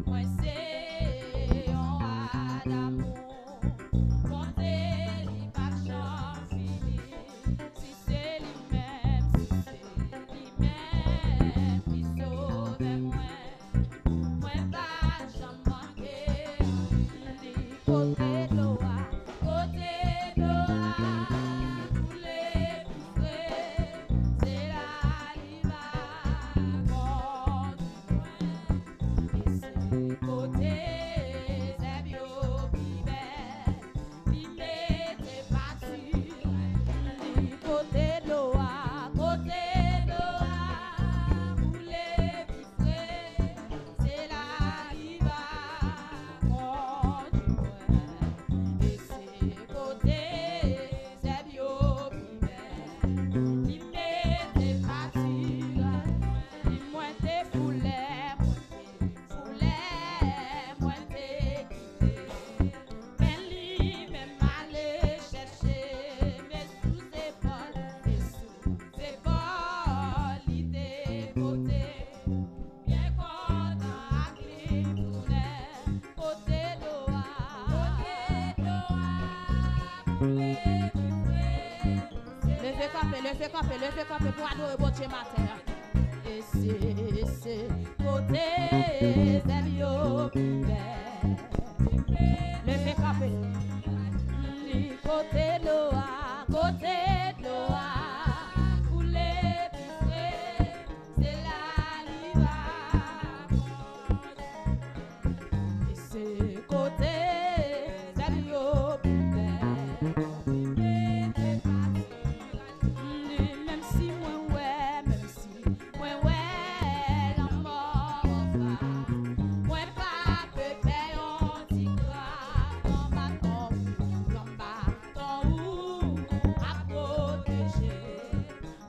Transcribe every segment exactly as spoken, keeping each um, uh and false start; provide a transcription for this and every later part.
Mwen se yon wa damou. Bonte li p ap janm fini. Si se li menm, si se li menm ki sove mwen, mwen pa janm manke anyen. Kote dlo a, kote dlo a koule pi fre, se la li va kondui mwen. E se kote zèb yo pi bèl, li mete pati. Li kote dlo a, kote dlo a koule pi fre, se la li va kondui mwen. E se kote zèb yo pi bèl, li mete pati. Li mwen te foulè, mwen te foulè, mwen te kite. Men li menm ale chèche, men sou zepòl, men sou zepòl li te pote. Byen kontan ak li tounen. Kote dlo a, kote dlo a koule pi fre. Leve kanpe, leve kanpe, leve kanpe pou adore Bondye maten an. E se, e se kote zèb yo pi bèl. Leve kanpe. Li kote dlo a, kote dlo a koule pi fre, se la li va kondui. E se kote zèb yo pi bèl. Menm si mwen wè, menm si mwen wè lanmò anfas, mwen pa pe pè yon ti kras. Gran baton, gran baton ou ap pwoteje.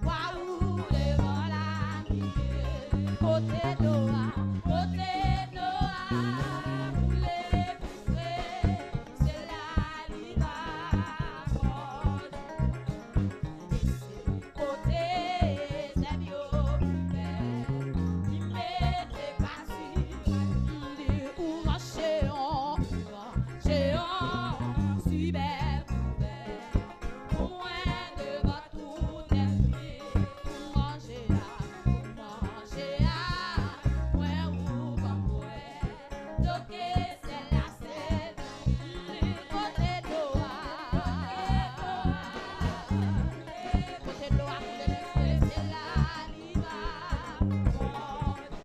Wa ou devan lami, kote